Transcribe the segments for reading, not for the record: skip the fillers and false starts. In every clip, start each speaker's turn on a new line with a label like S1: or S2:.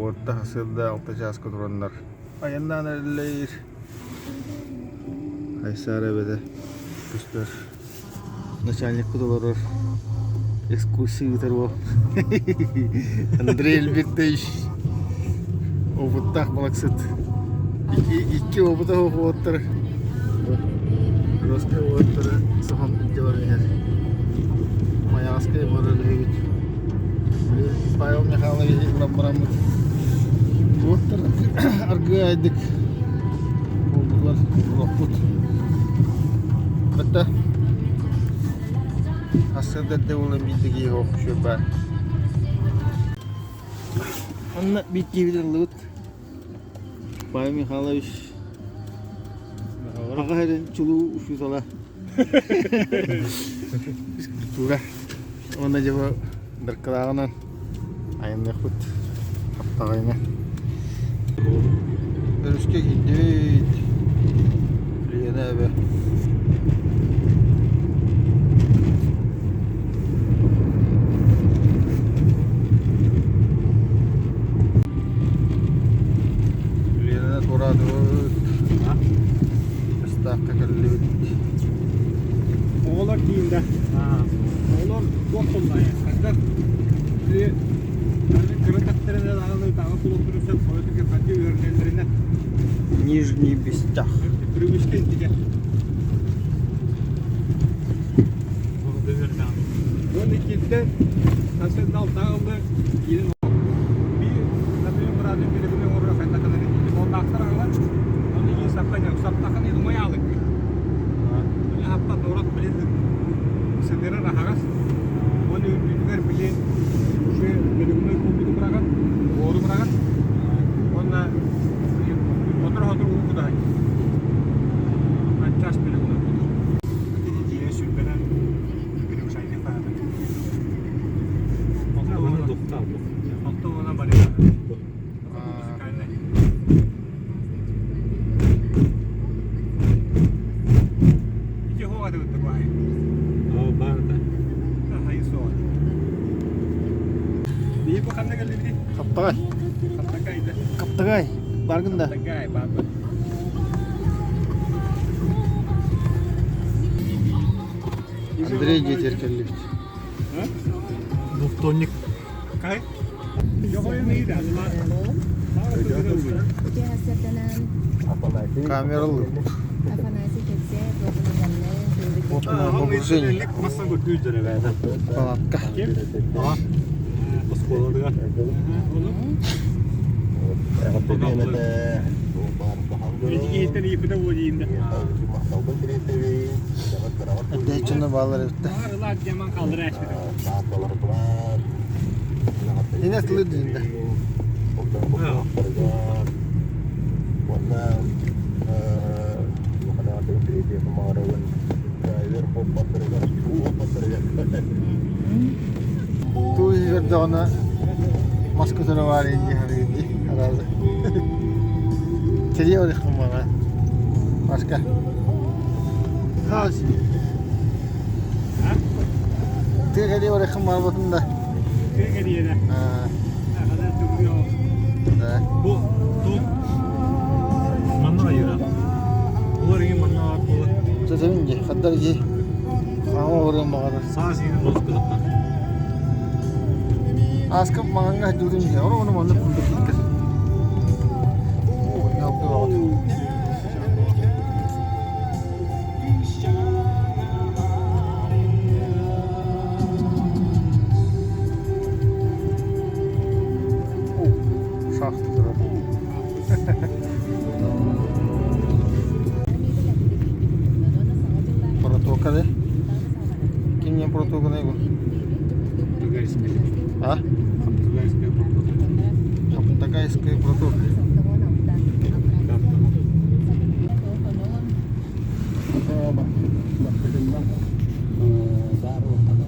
S1: Уоттах сырда алта чааска тураннар айаннаан эрэллэр. Айсаар эбэтэ көстөр. Начальникпыт олорор. Экскурсия ыытар уол. Андрей Альбертович опыттаах балыксыт. Икки опыта суох уолаттар Русскай уолаттары соһон илдьэ баран иһэр. Майаҕаскай барар үһүбүт. Павел Михайлович ылан бараммыт уоттар аргыайдык буолбутугар олохпут. Бытта сарсыарда эрдэ буолан биирдэ киһи суох үчүгэй баар. Онно биир киһибит ыллыбыт. Павел Михайлович Аҕа сирин чулуу учуутала физкультура уонна дьэ бу Даркылааҕынан айанныахпыт Хаптаҕайынан. Өрүскэ киирдибит. Лена эбэ. Ленаны туораатыбыт. Ыстаахха кэллибит.
S2: Оҕолор тиийдэ. Оҕолор туох туллайа? Хайдах кыра тэптэринэ даҕаны таҕа тулуктурун сөп хойутук ханчы үөрэнэллэринэ
S1: Нижний Бестях.
S2: Привычка интигэ. Уон иккиттэн сарсыарда алтаҕа ылла киирэн биир например быраатын билигин оҥорор хайдахына буолбаахтар аҕалар ону ии саппан саптахан илумай аалык Уну хаппат урат билин сытырар аһаҕас уонна үрдүтүгэр били уже бөлүгүнэй кулбуту быраҕан буору быраҕан уонна отор-отор уу кудаһай анчас бөлүгүнэй дьиэ сүрбэнэн перегружайный Алта уона барыта. Музыкальный. Ити хоҕа да баай.
S3: Оо, баарда.
S2: Хайы суоҕа. Биһи бу ханна кэллибитий?
S1: Хаптаҕай.
S2: Хаптакайда.
S1: Хаптаҕай. Баргын да.
S2: Хаптакай, баба.
S1: Андрей дьиэтигэр кэллибит.
S3: Двухтонник.
S2: Кай?
S1: Камералы. Опытное погружение. Палатка. Эрдээччини баалар эбиттэ. Инэ тылы диинде. Туу иһигэр даҕаны мас көтөрө баар дии саныыбын дии араазы. Кэлиэ барыахпын баҕа. Маска. Тыа кэлиэ барыаххын баҕарбатын да.
S2: Тыа кэлиэ да.
S1: Да.
S3: Бу тут манна айыра. Улар иҥин манна аат буолар.
S1: Сөтөбүн дии, хаддар дии. Хаама барыан баҕарар.
S3: Саас иҥин лоскутуттар.
S1: Ааска маҥаҥҥа сылдьыбытым дии. Ону ону маннык курдук киттэр. Оо, ньалты Шахта турар. Протока да? Ким не протоканы бу? А? Хаптагайская протока.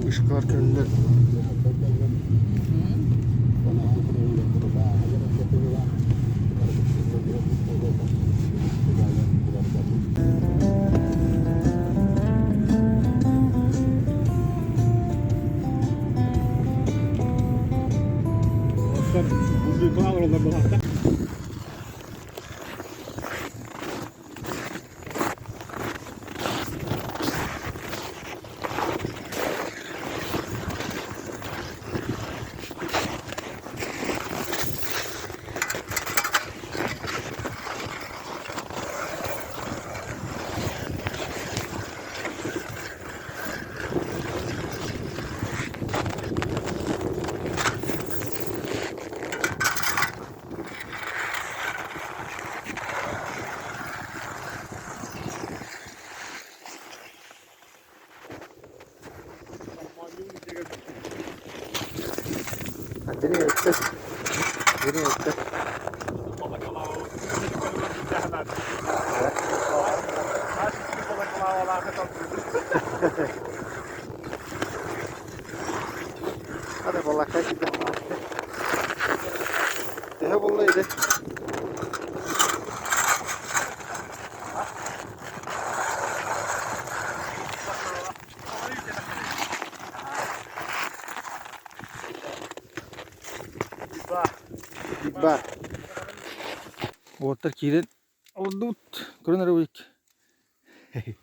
S1: Вышкалар кэллилэр.
S2: Оттон буржуйкалаах олороллор буолаахтар.
S1: Төһө буолла ити? Ба. Уоттар киирэн олордубут. Көрөн эрэ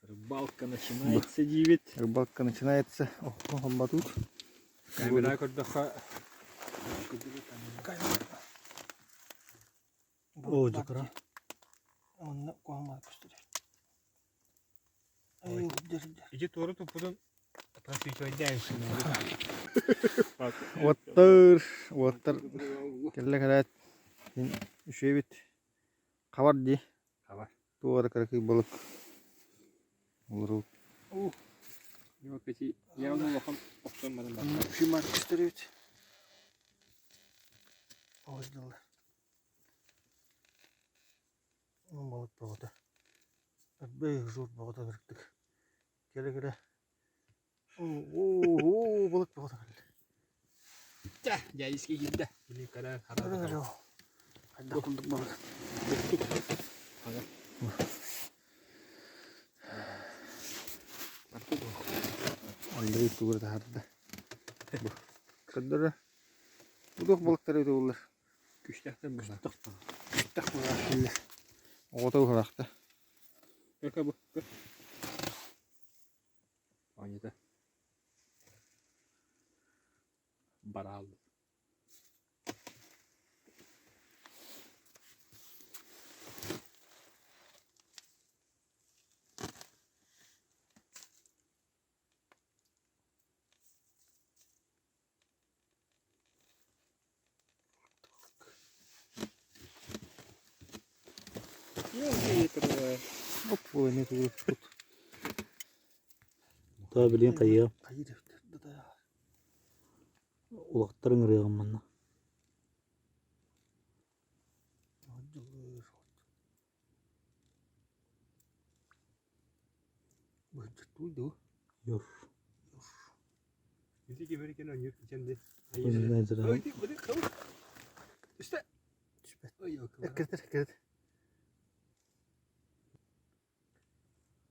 S2: Рыбалка начинается диибит.
S1: Рыбалка начинается. Охо, холботут.
S2: Камера көрдөххө
S3: Оо, дьукра.
S1: Онно куһаҕан көстөр.
S2: Ити туора туппутун
S1: Уоттар, уоттар кэллэ кэлээт үчүгэйбит хабар дии.
S2: Хабар.
S1: Туох эрэ кыракый балык олору.
S2: Явно улахан охсон баран барда.
S1: Шимар көстөрүбүт. Оҕуздалар. Балык бөҕөтө. Арбай жур бөҕөтө ынырыктык. Кэлэ-кэлэ оо балык бөҕөтө кэллэ.
S2: Чэ, дьээдьискэ киирдэ. Били кэлэн хараа.
S1: Хайдах курдук балык. Андрей тугу таһаарда. Көрдөрө. Бу туох балыктар эбитэ буоллар?
S2: Күстээхтэр буолла.
S1: Күстэх буолар кэллэ. Оҕото уһараахта.
S2: Көр бу, көр. Оонньото. Бараал.
S3: Таа билигин хайыам улахтар ыҥырыаҕым манна Йор.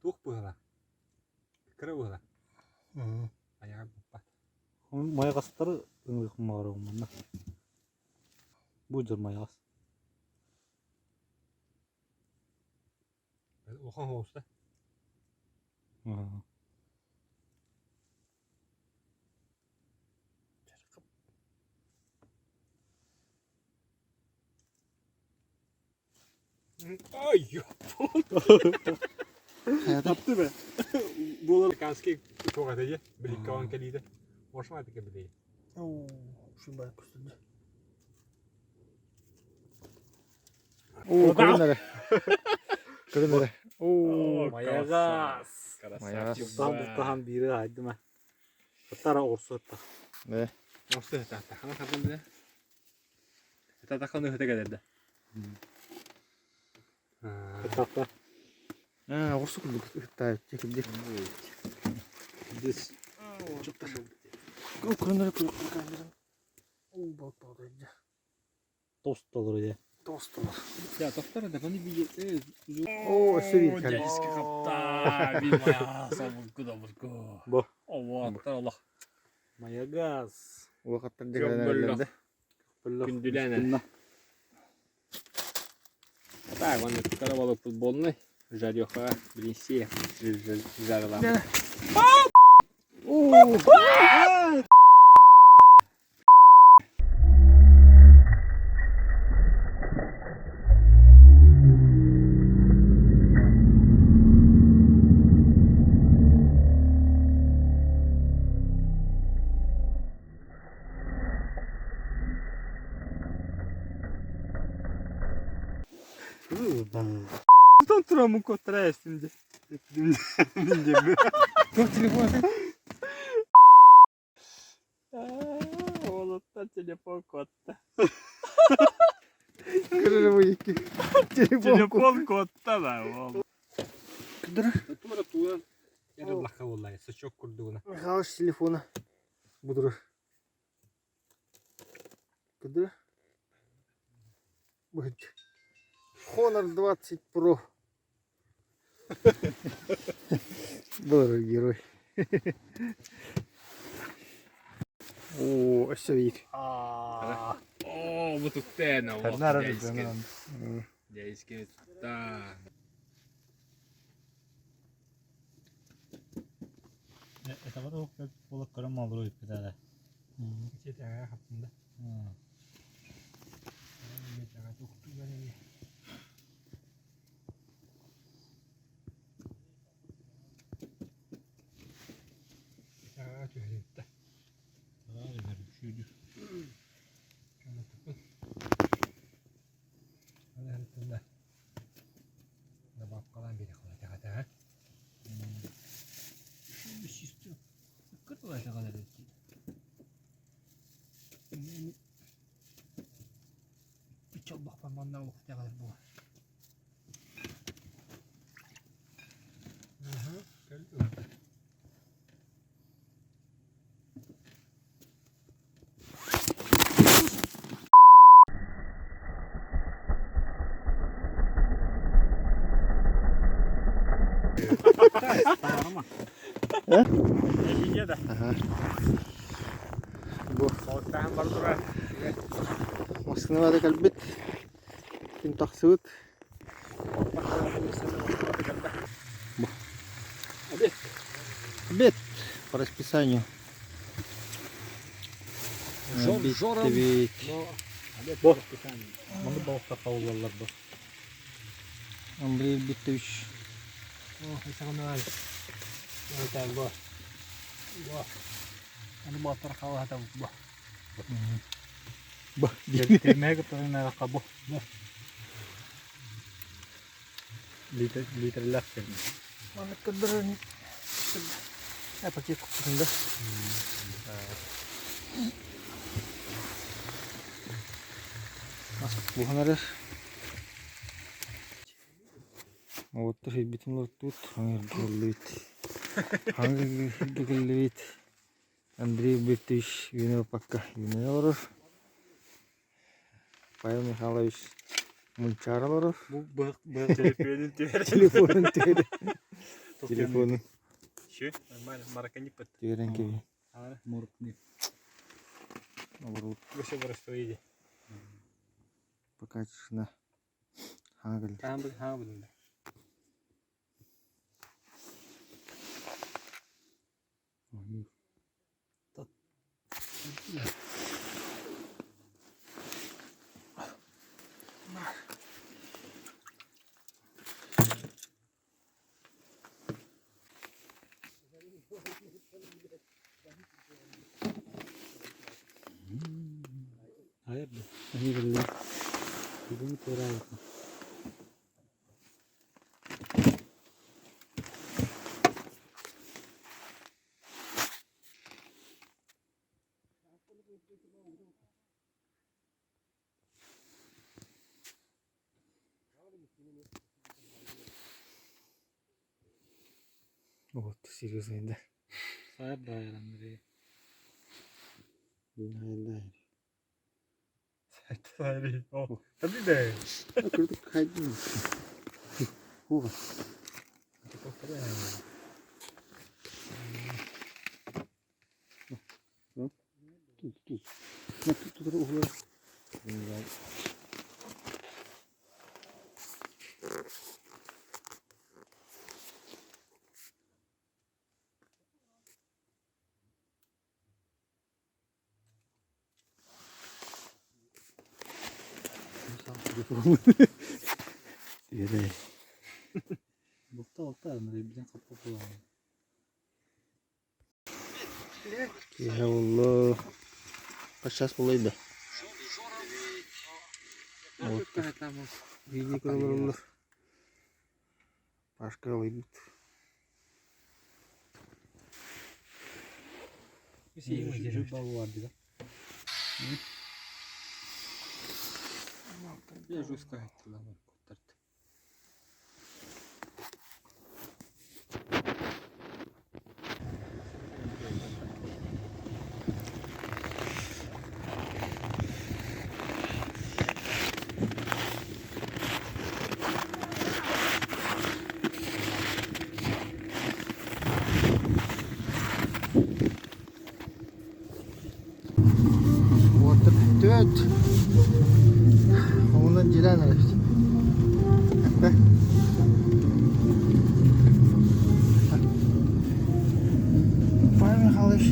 S2: Туох быһыла? Кыра быһыла. Айаҕар баппат.
S3: Майаҕастары ыҥырыахпын баҕарабын манна. Бу дьон майаҕас.
S2: Улахан оҕуста. Ай, Тапты бе. Бу американский туох этэ дии, биликкэ кэлиитэ. Ошма этэ билии.
S1: Оо, көрүн эрэ. Көрүн эрэ. Оо,
S3: Майаҕас.
S1: Майаҕас.
S3: Бултаан бултаһан биири аайдыма. Тара оҕурсуотта.
S1: Э.
S2: Оҕурсу ыһытаахта. Хана хатан билэ. Татахан ыһыта кэлэрдэ.
S3: Татахта.
S1: Аа, оҕурсу курдук ыһыттаабыт. Кирдик.
S3: Дис.
S1: Көрүн эрэ көрүн камерам. Оо, балык
S3: Тостолор дьэ.
S1: Тостолор.
S2: Я тохтор да маны бии
S1: Оо, өссө биир кэллэ.
S2: Дьээдьискэ хаптаа, биир майаас обургу да обургу.
S3: Бу.
S2: Оттор олох.
S3: Майагаз.
S1: Улахаттар дьэ кэлэн эрэллэр да.
S2: Күндүлээн Так, он каравалы футбольный, жареха, блинси, жарила. Тон турамын коттара эстим де.
S1: Туох телефон
S2: Уолуттан телефон котта.
S1: Көрөрү икки. Телефон.
S2: Телефон котта да уол.
S1: Кыдыр.
S2: Тура тура. Ярыллахха буоллай, сачок курдугуна.
S1: Михалыч телефона. Будур. Кыдыр. Быһыт. Honor 20 Pro. Был герой. О, өссө биир.
S2: Оо, бу туттена уол. Дядечки, да.
S1: Ага. Бу массыына кэлбит. Күн тахсыбыт. Бу.
S2: Обед.
S1: Обед по расписанию.
S2: Жор-
S1: Обед
S2: жором.
S1: обед.
S2: Бо.
S1: Андрей Викторович. Бу. Маннык көрдөрөр. Пакет куппутун да. Буһан эрэр. Уоттар сирбитин олортубут, хаҥыргыллыбыт. Хаҥыргыллыбыт. Андрей Викторович үүнэ пакка үүнэ олорор. Павел Михайлович мунчаара олорор. Телефонун түһэрэ. Телефонун түһэрэн кэбиһ. Олорбут. Пока тишина. Хаҥа кэллэ. Вот, серьезно, да. Да. Курдук хайдын. Хуга. Тут, тут. Тут, тут, углар. Киэһэ буолла. Хас чаас буолла да? Видео көрө олороллор. Пашка ылыйбыт. Уоттар бүттүбүт. Онон дьилээн эрэбит. Павел Михайлович.